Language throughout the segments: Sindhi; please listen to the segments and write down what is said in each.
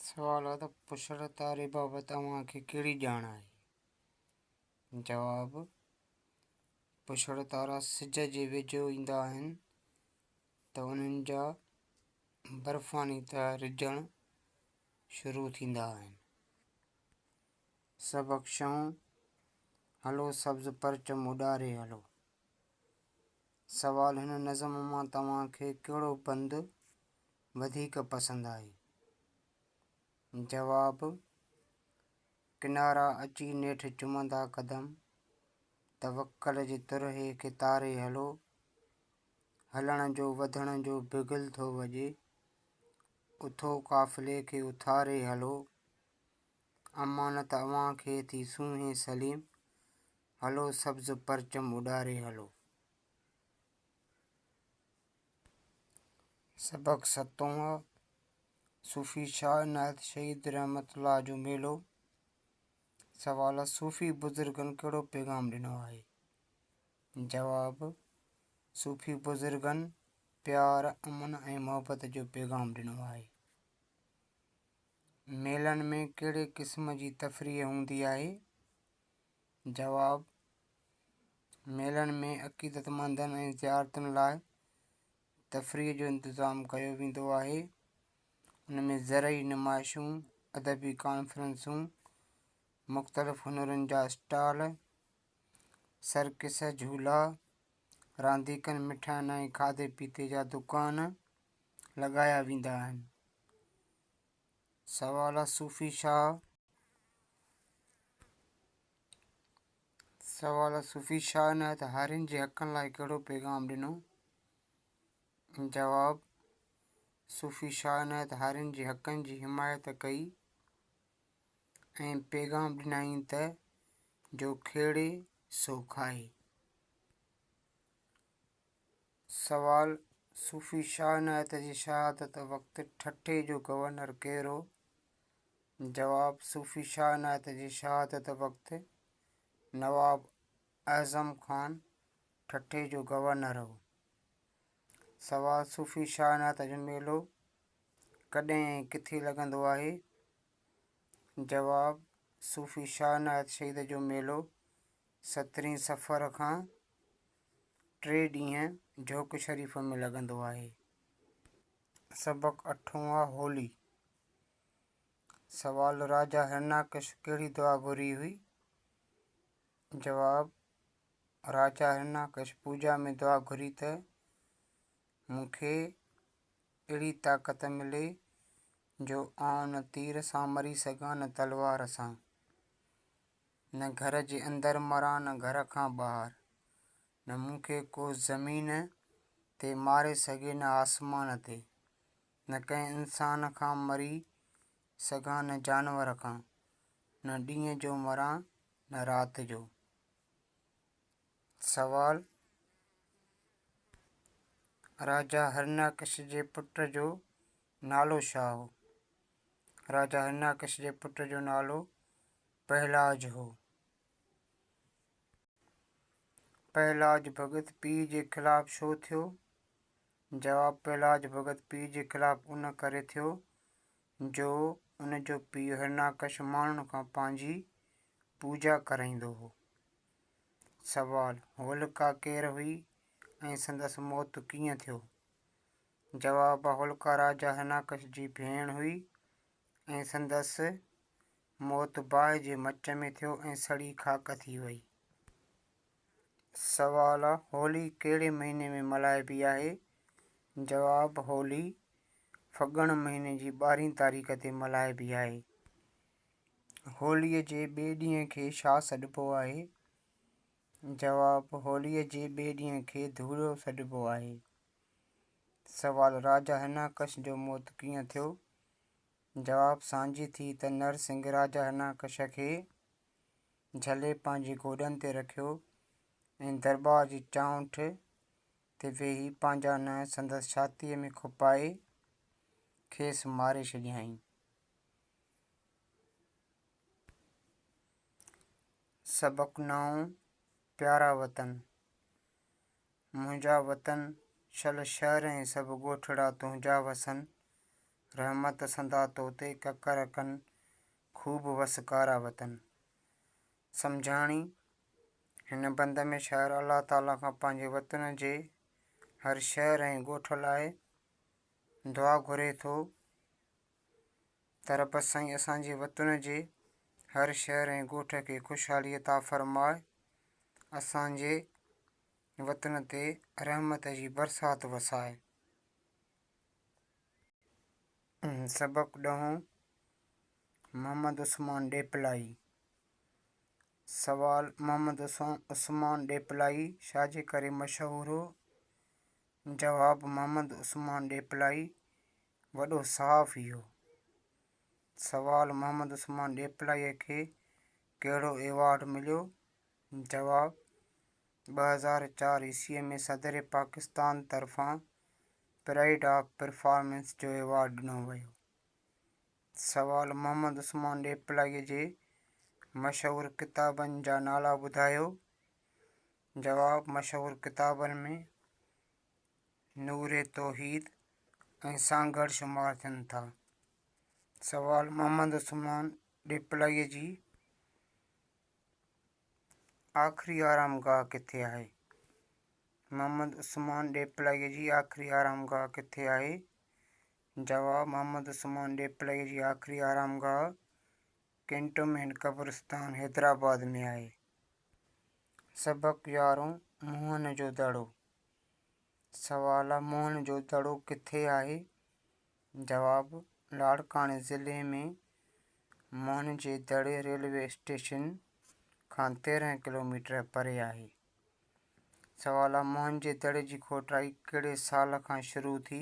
سوال آ ته پڇڙ تاري بابت اوهان کي ڪهڙي ڄاڻ آهي؟ جواب، پڇڙ تارا سج جي ويجهو ايندا آهن ته انهن جا برفاني تهه رجڻ شروع ٿيندا آهن. سبق ڇهون، هلو سبز پرچم اڏاري هلو. سوال، هن نظم مان توهان کي ڪهڙو بند وڌيڪ پسند آهي؟ جواب، ڪنارا اچي نيٺ چمندا قدم، توڪل جي ترهي کي تاري هلو، هلڻ جو وڌڻ جو بگل ٿو وڄي، اٿو قافلي کي اٿاري هلو، امانت اوهان کي ٿي سونهين سليم، هلو سبز پرچم اڏاري هلو. سبق ستون آ، صوفي شاهه عنايت شهيد رحمت الله جو ميلو. سوال، صوفي بزرگن ڪهڙو پيغام ڏنو آهي؟ جواب، صوفي بزرگن پيار، امن ۽ محبت جو پيغام ڏنو آهي. ميلن ۾ ڪهڙي قسم جي تفريح هوندي آهي؟ جواب، ميلن ۾ عقيدتمندن ۽ زيارتن لاء تفريح جو انتظام ڪيو ويندو آهي. ان ۾ زرعي نمائشون، ادبي ڪانفرنسون، مختلف هنرن جا اسٽال، سرڪس، جهولا، رانديڪن، مٺاين ۽ کاڌي پيتي جا دڪان لڳايا ويندا آهن. سوال، صوفي شاهه سوال، صوفي شاهه عنايت هارين جي حقن لاء ڪهڙو پيغام ڏنو؟ جواب، صوفي شاهه عنايت هارين جي حقن جي حمايت ڪئي ۽ پيغام ڏنائين ته جو کيڙي سو کائي. سوال، صوفي شاهه عنايت جي شهادت وقت ٺٽي جو گورنر ڪير هو؟ جواب، صوفي شاهه عنايت جي شهادت وقت نواب اعظم خان ٺٽي جو گورنر هو. سوال، صوفي شاهه عنايت جو ميلو ڪڏهن ۽ ڪٿي لڳندو آهي؟ جواب، صوفي شاهه عنايت شهيد جو ميلو سترهين صفر کان ٽي ڏينهن جهوڪ شريف ۾ لڳندو آهي. سبق اٺون آ هولي. سوال، راجا هرناڪش ڪهڙي دعا گهري هئي؟ جواب، راجا هرناڪش پوڄا ۾ دعا گهري ته مون کي اهڙي طاقت ملي جو آئون نه تير سان مري سگهان نه تلوار سان. نه گهر جي اندر مران نه گهر کان ٻاهر، نه مون کي ڪو زمين تي ماري سگهي نه آسمان تي، نه ڪنهن انسان کان مري سگهان نه جانور کان، نه ڏينهن جو مران نه رات جو. سوال، راجا هرناڪش جي پٽ جو نالو ڇا هو؟ راجا هرناڪش جي پٽ جو نالو پهلاج هو. پهلاج ڀڳت پيء جي خلاف ڇو ٿيو؟ جواب، پهلاج ڀڳت پيء جي خلاف ان ڪري ٿيو جو ان جو پيء هرناڪش ماڻهن کان پنهنجي پوڄا ڪرائيندو هو. سوال، هولڪا ڪير هئي ۽ سندس موت ڪيئن ٿيو؟ جواب، هولڪا راجا هرناڪش جي ڀيڻ هئي ۽ سندس موت باهه جي مچ ۾ ٿيو ۽ سڙي خاڪ ٿي وئي. سوال، هولي ڪهڙي مهيني ۾ ملهائبي آهي؟ جواب، هولي ڦڳڻ مهيني جي ٻارهين تاريخ تي ملهائبي آهي. هوليء جي ٻئي ڏينهن کي ڇا سڏبو آهي؟ جواب، هوليء جي ٻئي ڏينهن کي ڌوڙيو سڏبو آهي. سوال، راجا هرناڪش جو موت ڪيئن ٿيو؟ جواب، سانجهي ٿي ته نرسنگهه راجا هرناڪش کي جهلي پنهنجي گوڏن تي رکيو ۽ درٻار جي چانئٺ تي ويهي پنهنجا ننهن سندس ڇاتيء ۾ کپائي کيس ماري ڇڏيائين. سبق نائون، پيارا وطن! منهنجا وطن شل شهر ۽ سڀ ڳوٺڙا تنهنجا وسن. رحمت سندا تو تي ڪڪر ڪن، خوب وسڪارا وتن. سمجهاڻي، هن بند ۾ شاعر الله تعاليٰ کان پنهنجي وطن جي هر شهر ۽ ڳوٺ لاء دعا گهري ٿو ته رب سائين اسان جي وطن جي هر شهر ۽ ڳوٺ کي خوشحالي عطا فرماء، اسان جي وطن تي رحمت جي برسات وساء. سبق ڏهون، محمد عثمان ڏيپلائي. سوال، محمد عثمان ڏيپلائي ڇا جي ڪري مشهور هو؟ جواب، محمد عثمان ڏيپلائي وڏو صحافي هو. سوال، محمد عثمان ڏيپلائيء کي ڪهڙو ايوارڊ مليو؟ جواب، 2004 عيسويء ۾ صدر پاڪستان طرفان پرائيڊ آف پرفارمنس جو ايوارڊ ڏنو ويو. سوال، محمد عثمان ڏيپلائيء جي مشهور ڪتابن جا نالا ٻڌايو؟ جواب، مشهور ڪتابن ۾ نور توحيد ۽ سانگهڙ شمار ٿين ٿا. سوال، محمد عثمان ڏيپلائيء جي آخري آرامگاهه ڪٿي آهي؟ محمد عثمان ڏيپلائيء جي آخري آرامگاهه ڪٿي آهي؟ جواب، محمد عثمان ڏيپلائيء جي آخري آرامگاهه ڪينٽومينٽ قبرستان حيدرآباد ۾ آهي. سبق يارهون، موهن جو دڙو. سوال، موهن جو دڙو ڪٿي آهي؟ جواب، لاڙڪاڻي ضلعي ۾ موهن جي دڙي ريلوي اسٽيشن کان 13 ڪلوميٽر پري آهي. سوال، موهن جي دڙي جي کوٽائي ڪهڙي سال کان شروع ٿي؟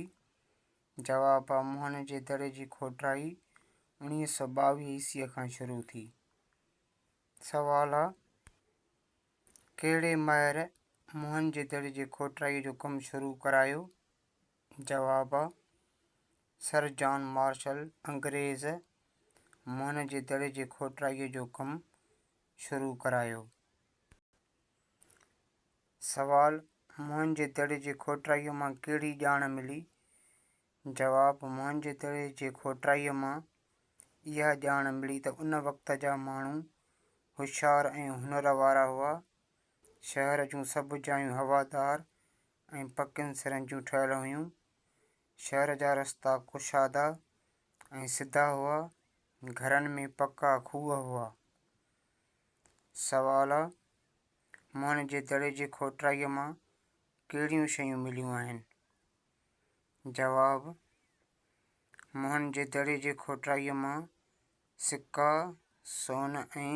جواب، موهن جي دڙي جي کوٽائي 1922 عيسويء کان شروع ٿي. سوال، ڪهڙي ماهر موهن جي دڙي جي کوٽائيء جو ڪم شروع ڪرايو؟ جواب، سر جان مارشل انگريز موهن جي دڙي جي کوٽائيء جو ڪم شروع ڪرايو. سوال، موهن جي دڙي جي کوٽائيء مان ڪهڙي ڄاڻ ملي؟ جواب، موهن جي دڙي جي کوٽائيء مان اها ڄاڻ ملي ته ان وقت جا ماڻهو هوشيار ۽ هنر وارا هئا. شهر جون سڀ جايون هوادار ۽ پڪين سرن جون ٺهيل هيون. شهر جا رستا ڪشادا ۽ سڌا هئا. گهرن ۾ پڪا کوهه هئا. سوال، موهن جي دڙي جي کوٽائيء مان ڪهڙيون شيون مليون آهن؟ جواب، موهن جي دڙي جي کوٽائيء مان سڪا، سون ۽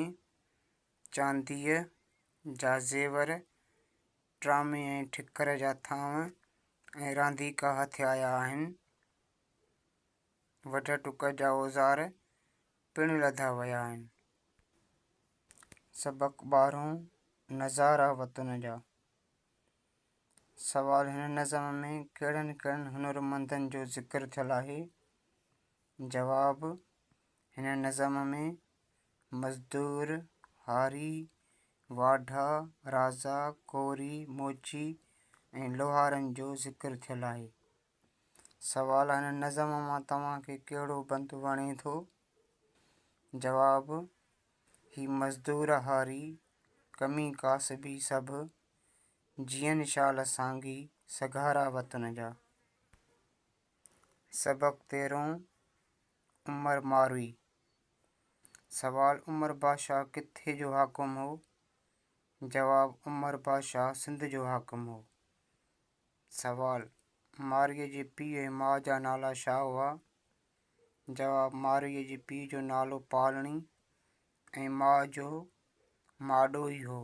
چانديء جا زيور، ٽرامي ۽ ٺڪر جا ٿانو ۽ رانديڪا هٿ آيا آهن. وڍ ٽڪ جا اوزار پڻ لڌا ويا آهن. سبق ٻارهون، نظارا وطن جا. سوال، هن نظم ۾ ڪهڙن ڪهڙن هنرمندن جو ذڪر ٿيل آهي؟ جواب، هن نظم ۾ مزدور، هاري، واڍا، رازا، ڪوري، موچي ۽ لوهارن جو ذڪر ٿيل آهي. سوال، هن نظم مان توهان کي ڪهڙو بند وڻي ٿو؟ جواب، هي مزدور هاري، ڪمي ڪاسبي سڀ، جيئن شال سانگي، سگهارا وطن جا. سبق تيرهون، عمر ماروي. سوال، عمر بادشاهه ڪٿي جو حاڪم هو؟ جواب، عمر بادشاهه سنڌ جو حاڪم هو. سوال، مارويء جي پيء ۽ ماء جا نالا ڇا هئا؟ جواب، مارويء جي پيء جو نالو پالڻي ۽ ماء جو ماڏوئي هو.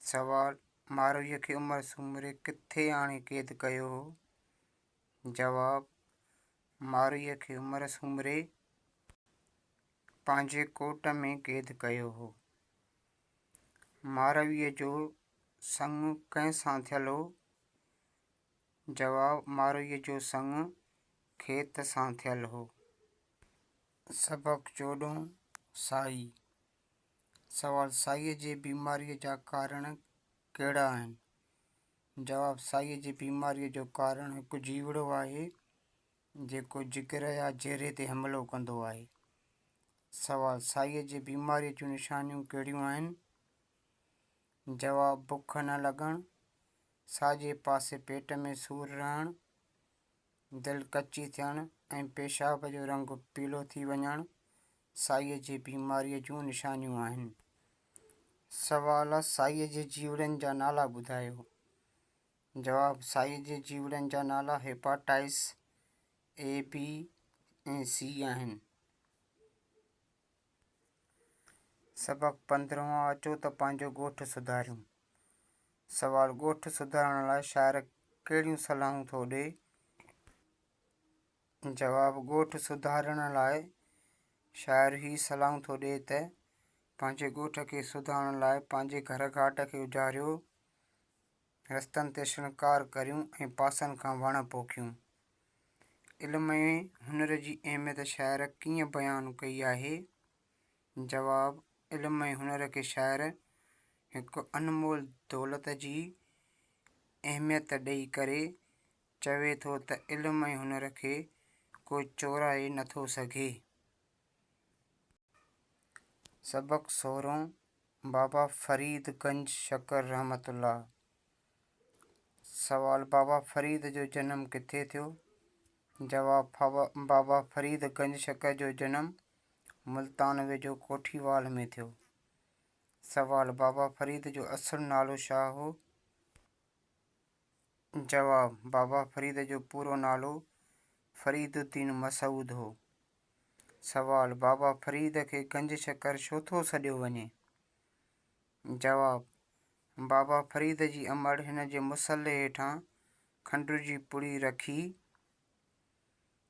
سوال، مارويء کي عمر سومري ڪٿي آڻي قيد ڪيو هو؟ جواب، مارويء کي عمر سومري پنهنجي ڪوٽ ۾ قيد ڪيو هو. مارويء جو سڱ ڪنهن سان ٿيل هو؟ جواب، مارويء جو سڱ کيت سان ٿيل هو. سبق چوڏهون، سائي. سوال، سائيء جي بيماريء جا ڪارڻ ڪهڙا آهن؟ جواب، سائيء جي بيماريء جو ڪارڻ هڪ جيوڙو آهي. جيڪو جگر يا جيري تي حملو ڪندو آهي. سوال، سائيء جي بيماريء جون نشانيون ڪهڙيون آهن؟ جواب، بک نه لڳڻ، ساڄي پاسي پيٽ ۾ سور رهڻ، دل ڪچي ٿيڻ ۽ پيشاب جو رنگ پيلو ٿي وڃڻ سائيء جي بيماريء جون نشانيون آهن. سوال، سائيء جي جيوڙن جا نالا ٻڌايو؟ جواب، سائيء جي جيوڙن جا نالا هيپاٽائس اي، بي ۽ سي آهن. سبق پندرهون اچو ته پنهنجو ڳوٺ سڌاريون. سوال، ڳوٺ سڌارڻ لاء شاعر ڪهڙيون صلاحون ٿو ڏئي؟ جواب، ڳوٺ سڌارڻ لاء شاعر هي صلاحون ٿو ڏئي ته پنهنجي ڳوٺ کي سڌارڻ لاء پنهنجي گهر گهاٽ کي اجاريو، رستن تي شڻڪار ڪريون ۽ پاسن کان وڻ پوکيون. علم ۽ هنر جي اهميت شاعر ڪيئن بيان ڪئي آهي؟ جواب، علم ۽ هنر کي شاعر هڪ انمول دولت جي اهميت ڏئي ڪري چوي ٿو ته علم ۽ هنر کي ڪو چورائي نٿو سگهي. سبق سورهون، بابا فريد گنج شڪر رحمة الله. سوال، بابا فريد جو جنم ڪٿي ٿيو؟ جواب، بابا فريد گنج شڪر جو جنم ملتان ويجهو ڪوٺيوال ۾ ٿيو. سوال، بابا فريد جو اصل نالو ڇا هو؟ جواب، بابا فريد جو پورو نالو فريد الدين مسعود هو. سوال، بابا فريد کي گنج شڪر ڇو ٿو سڏيو وڃي؟ جواب، بابا فريد جي امڙ هن جي مصلي هيٺان کنڊ جي پڙي رکي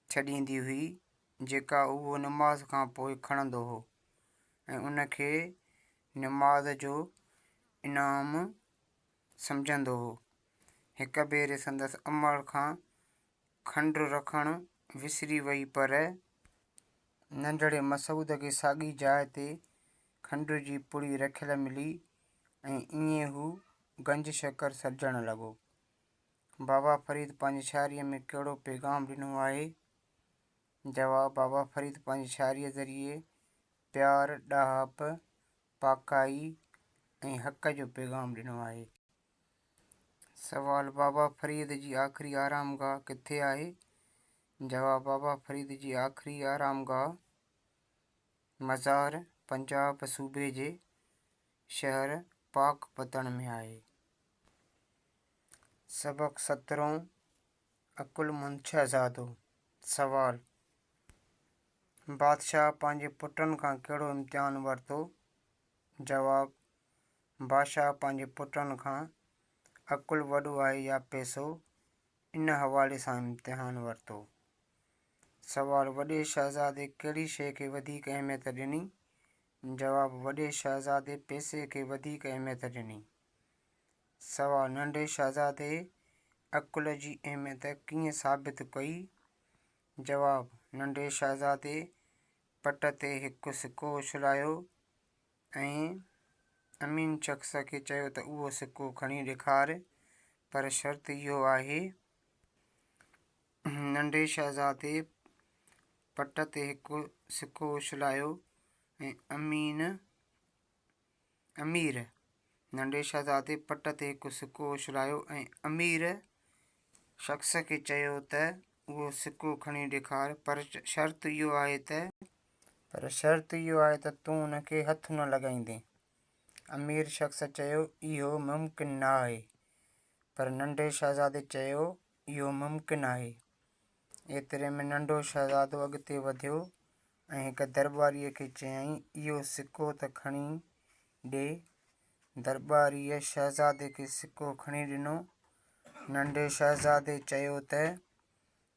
ڇڏيندي هئي، جيڪا اهو نماز کان پوء کڻندو هو ۽ ان کي نماز جو انعام سمجهندو هو. هڪ ڀيري سندس امڙ کان کنڊ رکڻ وسري وئي پر ننڍڙي مسعود کي ساڳي جاء تي کنڊ جي پڙي رکيل ملي ۽ ائين هو گنج شڪر سڏجڻ لڳو. بابا فريد پنهنجي شاعريء ۾ ڪهڙو پيغام ڏنو آهي؟ جواب، بابا فريد پنهنجي شاعريء ذريعي پيار، ڏاهپ، پاڪائي ۽ حق جو پيغام ڏنو آهي. سوال، بابا فريد جي آخري آرامگاهه ڪٿي آهي؟ جواب، بابا فريد جي آخري آرامگاهه مزار پنجاب صوبي جي شهر پاڪ پتڻ ۾ آهي. سبق سترهون، عقلمند شهزادو. سوال، بادشاهه پنهنجي پٽن کان ڪهڙو امتحان ورتو؟ جواب، بادشاهه پنهنجي پٽن کان عقل وڏو آهي يا پئسو ان حوالي سان امتحان ورتو. سوال، وڏي شهزادي ڪهڙي شيء کي وڌيڪ اهميت ڏني؟ جواب، وڏي شهزادي پئسي کي وڌيڪ اهميت ڏني. سوال، ننڍي شهزادي عقل جي اهميت ڪيئن ثابت ڪئي؟ جواب، ننڍي شهزادي پٽ تي هڪ سڪو اڇلايو ۽ امين شخص کي چيو ته اهو سڪو کڻي ڏيکار، پر شرط اهو آهي. ننڍي شهزادي پٽ تي هڪ سڪو اڇلايو ۽ امين امير ننڍي شهزادي پٽ تي هڪ سڪو اڇلايو ۽ امير شخص کي چيو ته اهو سڪو کڻي ڏيکار، پر شرط اهو آهي ته. پر شرط اهو آهي ته تون ان کي هٿ نه لڳائيندين. امير شخص چيو، اهو ممڪن نه آهي. پر ننڍي شهزادي چيو، اهو ممڪن آهي. ايتري ۾ ننڍو شهزادو اڳتي وڌيو ۽ هڪ درٻاريء کي چيائين، اهو سڪو ته کڻي ڏي. درٻاريء شهزادي کي سڪو کڻي ڏنو. ننڍي شهزادي چيو ته،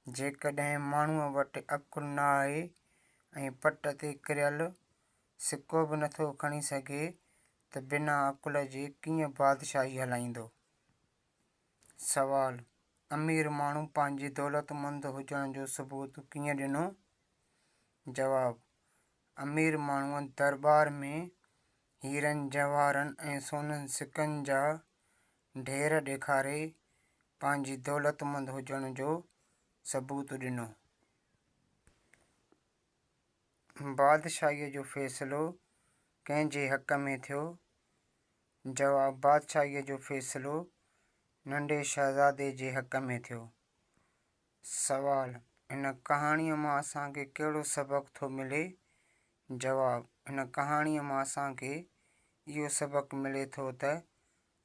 جيڪڏهن ماڻهوء وٽ عقل نه آهي ۽ پٽ تي ڪريل سڪو به نٿو کڻي سگهي ته بنا عقل جي ڪيئن بادشاهي هلائيندو؟ سوال، امير ماڻهو پنهنجي دولتمند هجڻ جو ثبوت ڪيئن ڏنو؟ جواب، امير ماڻهوء درٻار ۾ هيرن، جواهرن ۽ سونن سڪن جا ڍير ڏيکاري پنهنجي دولتمند هجڻ جو ثبوت ڏنو. بادشاهيء جو فيصلو ڪنهن جي حق ۾ ٿيو؟ جواب، بادشاهيء جو فيصلو ننڍي شهزادي جي حق ۾ ٿيو. سوال، هن ڪهاڻيء مان اسان کي ڪهڙو سبق ٿو ملي؟ جواب، هن ڪهاڻيء مان اسان کي اهو سبق ملي ٿو ته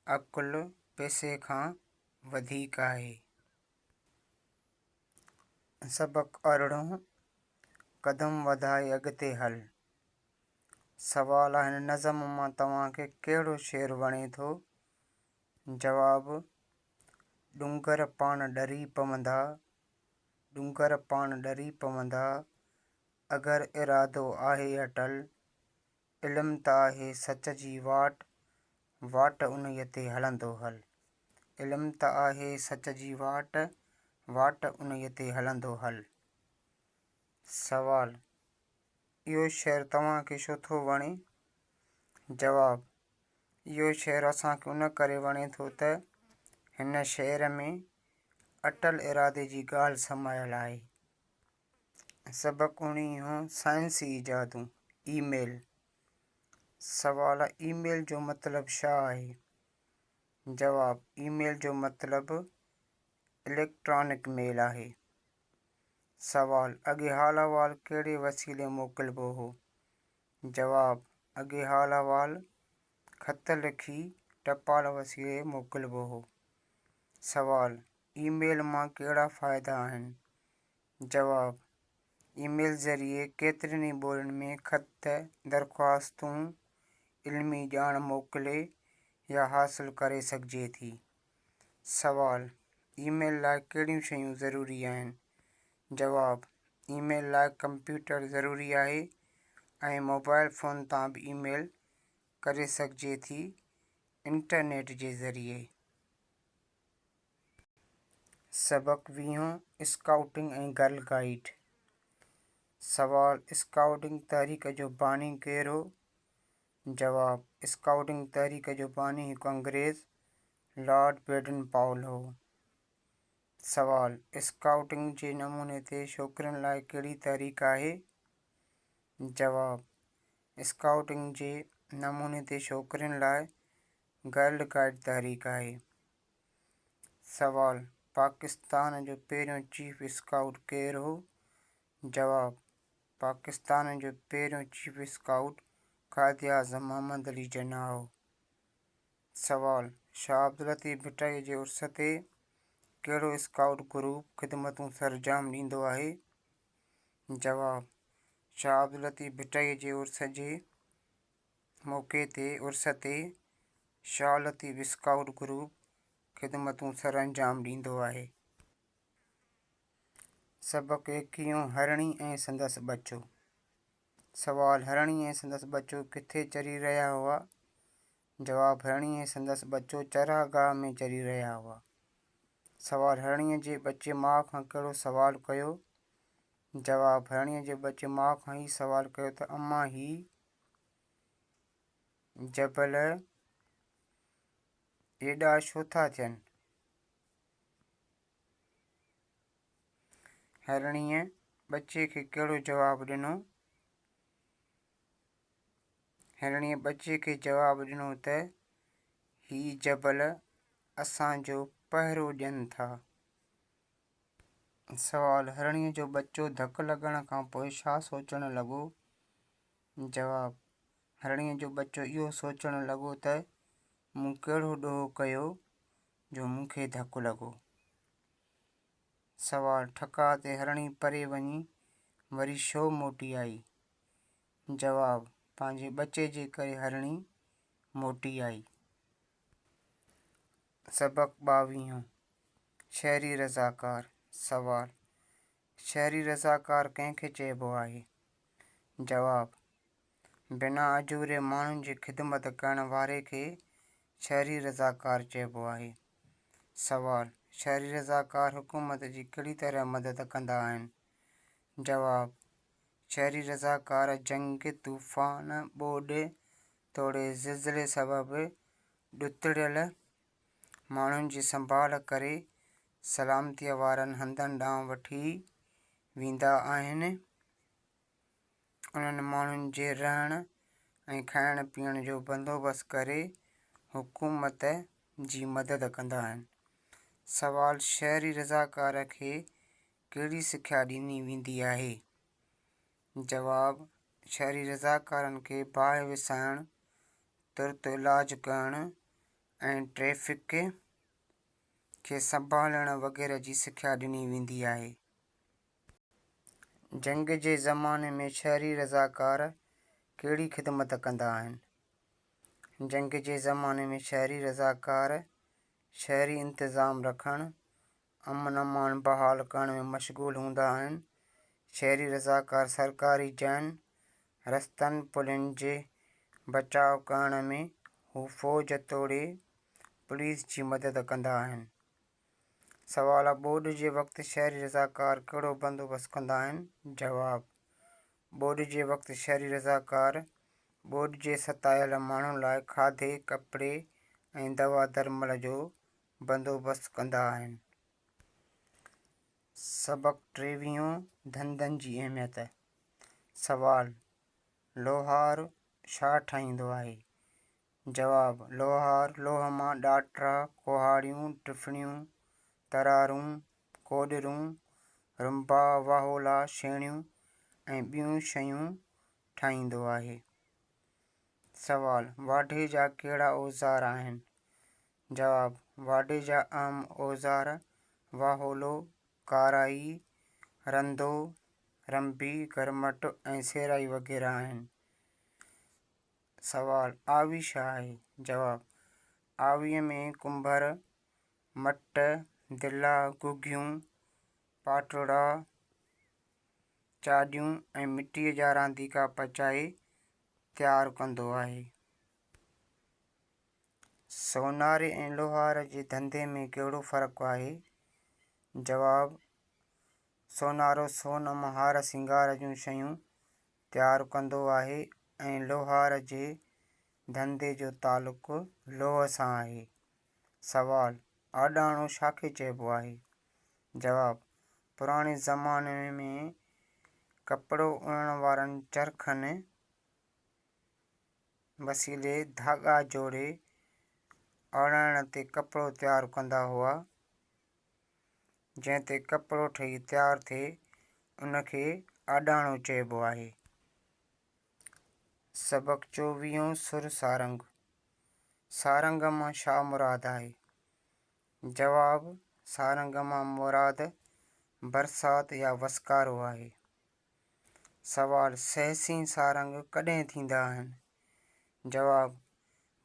عقل پئسي کان وڌيڪ آهي. سبق ارڙهون، قدم وڌائي اڳتي هل. سوال، هن نظم مان توهان کي ڪهڙو شعر وڻي ٿو؟ جواب، ڏونگر پاڻ ڏري پوندا، ڏونگر پاڻ ڏري پوندا، اگر ارادو آهي اٽل، علم ته آهي سچ جي واٽ، واٽ انهيء تي هلندو هل. علم ته آهي سچ جي واٽ، واٽ انهيء تي هلندو هل. سوال، اهو شعر توهان کي ڇو ٿو وڻي؟ جواب، اهو شعر اسان کي ان ڪري وڻي ٿو ته هن شعر ۾ اٽل ارادي جي ڳالهه سمايل آهي. سبق اڻيهون، سائنسي ايجادون، اي ميل. سوال، اي ميل جو مطلب ڇا آهي؟ جواب، اي ميل جو مطلب اليڪٽرانڪ ميل آهي. سوال، اڳي حال احوال ڪهڙي وسيلي موڪلبو هو؟ جواب، اڳي حال احوال خط لکي ٽپال وسيلي موڪلبو هو. سوال، اي ميل مان ڪهڙا فائدا آهن؟ جواب، اي ميل ذريعي ڪيترين ئي ٻولين ۾ خط، درخواستون، علمي ڄاڻ موڪلي يا حاصل ڪري سگهجي ٿي. سوال، اي ميل لاء ڪهڙيون شيون ضروري آهن؟ جواب، اي ميل لاء ڪمپيوٽر ضروري آهي ۽ موبائل فون تان به اي ميل ڪري سگهجي ٿي انٽرنيٽ جي ذريعي. سبق ويهون، اسڪائوٽنگ ۽ گرل گائيڊ. سوال، اسڪائوٽنگ تحريڪ جو باني ڪير هو؟ جواب، اسڪائوٽنگ تحريڪ جو باني هڪ انگريز لارڊ بيڊن پائول هو. سوال، اسڪائوٽنگ جي نموني تي ڇوڪرين لاء ڪهڙي تحريڪ آهي؟ جواب، اسڪائوٽنگ جي نموني تي ڇوڪرين لاء گرل گائيڊ تحريڪ آهي. سوال، پاڪستان جو پهريون چيف اسڪائوٽ ڪير هو؟ جواب، پاڪستان جو پهريون چيف اسڪائوٽ قائداعظم محمد علي جناح هو. سوال، شاهه عبداللطيف ڀٽائيء جي عرس تي ڪهڙو اسڪائوٽ گروپ خدمتون سرانجام ڏيندو آهي؟ جواب، شاهه عبداللطيف ڀٽائيء جي عرس جي موقعي تي عرس تي شاهه لطيف اسڪائوٽ گروپ خدمتون سرانجام ڏيندو آهي. سبق ايڪيهون، هرڻي ۽ سندس ٻچو. سوال، هرڻي ۽ سندس ٻچو ڪٿي چري رهيا هئا؟ جواب، هرڻي ۽ سندس ٻچو چراگاهه ۾ چري رهيا هئا. سوال، هرڻيء جي ٻچي ماء کان ڪهڙو سوال ڪيو؟ جواب، هرڻيء جي ٻچي ماء کان هي سوال ڪيو ته امان هي جبل ايڏا ڇو ٿا ٿين؟ هرڻيء ٻچي کي ڪهڙو جواب ڏنو؟ هرڻيء ٻچي کي جواب ڏنو ته هي جبل اسان جو پهرو ڏين ٿا. سوال، هرڻيء جو ٻچو ڌڪ لڳڻ کان پوء ڇا سوچڻ لڳو؟ جواب، هرڻيء جو ٻچو اهو سوچڻ لڳو ته مون ڪهڙو ڏوهه ڪيو جو مون کي ڌڪ لڳو. سوال، ٺڪاء تي هرڻي پري وڃي وري ڇو موٽي آئي؟ جواب، پنهنجي ٻچي جي ڪري هرڻي موٽي آئي. سبق ٻاويهون، شهري رضاڪار. سوال، شهري رضاڪار ڪنهن کي چئبو آهي؟ جواب، بنا اجوري ماڻهن جي خدمت ڪرڻ واري کي شهري رضاڪار چئبو آهي. سوال، شهري رضاڪار حڪومت جي ڪهڙي طرح مدد ڪندا آهن؟ جواب، شهري رضاڪار جنگ، طوفان، ٻوڏ توڙي زلزلي سبب ڏتڙيل ماڻهن جي سنڀال ڪري سلامتيء وارن هنڌن ڏانهن وٺي ويندا آهن. انهن ماڻهن جي رهڻ ۽ کائڻ پيئڻ جو بندوبست ڪري حڪومت جي مدد ڪندا آهن. سوال، شهري رضاڪار کي ڪهڙي سکيا ڏني ويندي آهي؟ جواب، شهري رضاڪارن کي باهه وسائڻ، ترت علاج ڪرڻ ۽ ٽريفڪ کي سنڀالڻ وغيره جي سکيا ڏني ويندي آهي. جنگ جي زماني ۾ شهري رضاڪار ڪهڙي خدمت ڪندا آهن؟ جنگ جي زماني ۾ شهري رضاڪار شهري انتظام رکڻ، امن امان بحال ڪرڻ ۾ مشغول هوندا آهن. شهري رضاڪار سرڪاري جاين، رستن، پلين جي بچاء ڪرڻ ۾ هو فوج توڙي پوليس جي مدد ڪندا آهن. سوال، ٻوڏ جي وقت شهري رضاڪار ڪهڙو بندوبست ڪندا آهن؟ جواب، ٻوڏ جي وقت شهري رضاڪار ٻوڏ جي ستايل ماڻهن لاء کاڌي، ڪپڙي ۽ دوا درمل جو بندوبست ڪندا آهن. سبق ٽيويهون، ڌنڌن جي اهميت. سوال، لوهار ڇا ٺاهيندو آهي؟ جواب، لوهار لوهه مان ڏاٽرا، ڪهاڙيون، ٽڦڻيون، ترارون، ڪوڏرون، رنبا، واهولا، شيڻيون ۽ ٻيون شيون ٺاهيندو آهي. سوال، واڍي جا ڪهڙا اوزار آهن؟ جواب، واڍي جا اهم اوزار واهولو، ڪارائي، رندو، رنبي، گرمٽ ۽ سيرائي وغيره آهن. سوال، آوي ڇا آهي؟ جواب، آويء ۾ ڪنڀر، مٽ، دلا، گهگهيون، پاٽوڙا، چاڏيون ۽ مٽيء جا رانديڪا پچائي تيار ڪندو آهي. سوناري ۽ لوهار جي ڌنڌي ۾ ڪهڙو فرق آهي؟ جواب، سونارو سون مان هار سينگار جون شيون تيار ڪندو آهي ۽ لوهار جي ڌنڌي جو تعلق لوهه سان آهي. سوال، آڏاڻو ڇا کي چئبو آهي؟ جواب، پراڻي زماني ۾ ڪپڙو اڻڻ وارن چرخن وسيلي ڌاڳا جوڙي اڻائڻ تي ڪپڙو تيار ڪندا هئا. جنهن تي ڪپڙو ٺهي تيار ٿئي، ان کي آڏاڻو چئبو آهي. سبق چوويهون سر سارنگ، سارنگ مان ڇا مراد آهي؟ جواب، سارنگ مان مراد برسات يا وسڪارو آهي. سوال، سهسين سارنگ ڪڏهن ٿيندا آهن؟ جواب،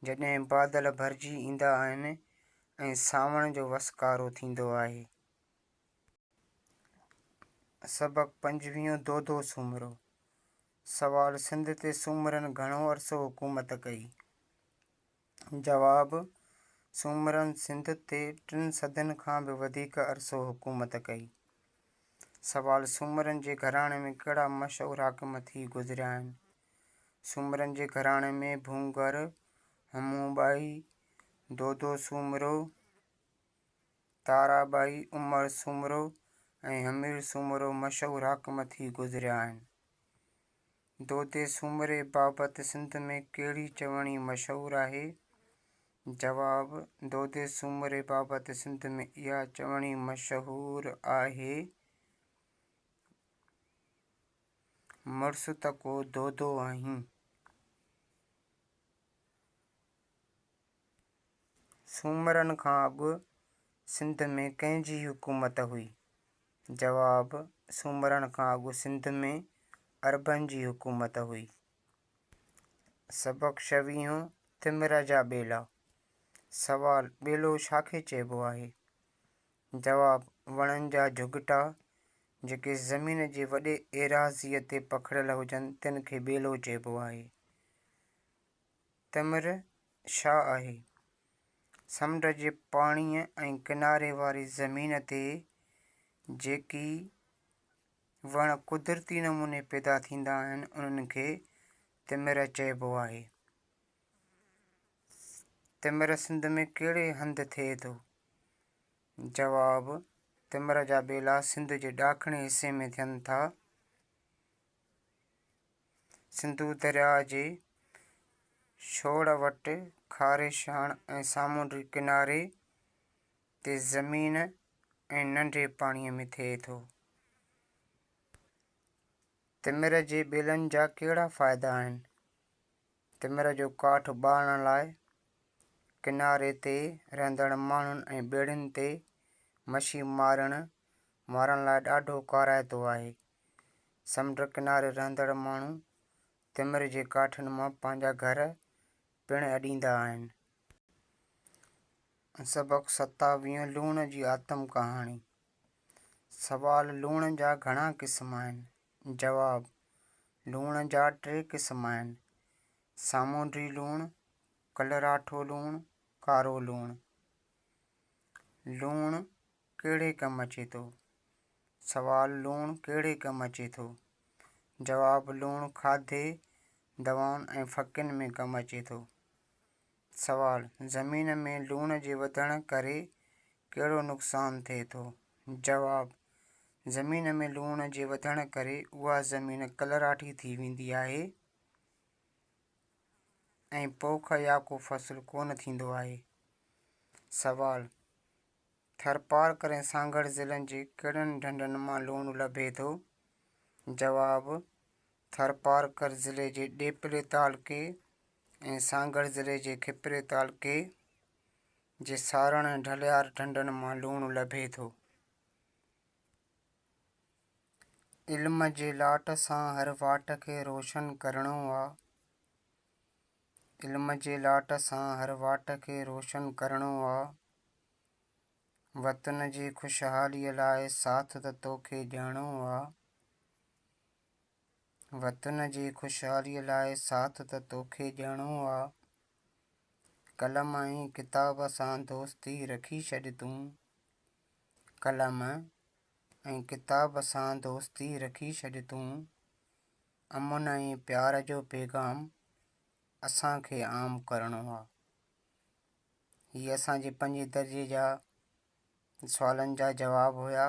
جڏهن بادل ڀرجي ايندا آهن ۽ سانوڻ جو وسڪارو ٿيندو آهي. سبق پنجويهون دودو سومرو. سوال، سنڌ تي سومرن گهڻو عرصو حڪومت ڪئي؟ جواب، سومرن سنڌ تي ٽن صدين کان به وڌيڪ عرصو حڪومت ڪئي. سوال، سومرن جي گهراڻي ۾ ڪهڙا مشهور حاڪم ٿي گذريا آهن؟ سومرن جي گهراڻي ۾ ڀونگر، همون ٻائي، دودو سومرو، تارا ٻائي، عمر سومرو ۽ همير سومرو مشهور حاڪم ٿي گذريا آهن. دودي سومري بابت سنڌ ۾ ڪهڙي چوڻي مشهور آهي؟ جواب، دودي سومري بابت سنڌ ۾ اها چوڻي مشهور آهي. مڙس ته ڪو دودو آهين. سومرن کان اڳ سنڌ ۾ ڪنهن جي حڪومت هئي؟ جواب، سومرن کان اڳ سنڌ ۾ عربن جي حڪومت هئي. سبق ڇويهون، تمر جا ٻيلا. سوال، ٻيلو ڇا کي چئبو آهي؟ جواب، وڻن جا جهڳٽا، جيڪي زمين جي وڏي ايراضيء تي پکڙيل هجن، تن کي ٻيلو چئبو آهي. تمر ڇا آهي؟ سمنڊ جي پاڻيء ۽ ڪناري واري زمين تي جيڪي وڻ قدرتي نموني پيدا ٿيندا آهن، انهن کي تمر چئبو آهي. تمر سنڌ ۾ ڪهڙي هنڌ ٿئي ٿو؟ جواب، تمر جا ٻيلا سنڌ جي ڏاکڻي حصي ۾ ٿين ٿا. سنڌو درياء جي ڇوڙ وٽ کاري شاهڻ ۽ سامونڊي ڪناري تي زمين ۽ ننڍي پاڻيء ۾ ٿئي ٿو. تمر جي ٻيلن جا ڪهڙا فائدا آهن؟ تمر جو ڪاٺ ٻارڻ لاء، ڪناري تي رهندڙ ماڻهن ۽ ٻيڙين تي مڇي مارڻ وارن لاء ڏاڍو ڪارائتو آهي. سمنڊ ڪناري رهندڙ ماڻهو تمر جي ڪاٺين مان پنهنجا گهر پڻ اڏيندا آهن. سبق ستاويهون لوڻ جي آتم ڪهاڻي. سوال، لوڻ جا گهڻا قسم آهن؟ جواب، لوڻ جا ٽي قسم آهن، سامونڊي لوڻ، ڪلراٺو لوڻ، ڪارو لوڻ. لوڻ ڪهڙي ڪم اچي ٿو؟ سوال، لوڻ ڪهڙي ڪم اچي ٿو؟ جواب، لوڻ کاڌي، دوائن ۽ ڦڪين ۾ ڪم اچي ٿو. سوال، زمين ۾ لوڻ جي وڌڻ ڪري ڪهڙو نقصان ٿئي ٿو؟ جواب، زمين ۾ لوڻ جي وڌڻ ڪري اها زمين ڪلراٺي ٿي ويندي آهي ۽ پوک يا ڪو فصل ڪونه ٿيندو آهي. سوال، ٿرپارڪر ۽ سانگهڙ ضلعن جي ڪهڙن ڍنڍن مان لوڻ لڀي ٿو؟ جواب، ٿرپارڪر ضلعي جي ڏيپلي تعلقي ۽ سانگهڙ ضلعي جي کپري تعلقي جي سارڻ ۽ ڍليار ڍنڍن مان لوڻ لڀي ٿو. علم جي لاٽ سان هر واٽ کي روشن ڪرڻو آ. علم جي لاٽ سان هر واٽ کي روشن ڪرڻو آ. وطن جي خوشحاليء لاء ساٿ ته توکي ڏيڻو آ. وطن جي خوشحاليء لاء ساٿ ته توکي ڏيڻو آ. قلم ۽ ڪتاب سان دوستي رکي ڇڏ تون. قلم ۽ ڪتاب سان دوستي رکي ڇڏ تون. امن ۽ پيار جو پيغام اسان کي عام ڪرڻو آ. هي اسان جي پنجين درجي جا سوالن جا جواب هيا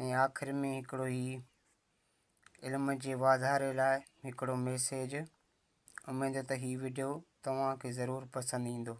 ۽ آخر ۾ هڪڙو هي علم جي واڌاري لاء هڪڙو ميسيج. اميد ته هي وڊيو توهان کي ضرور پسند ايندو.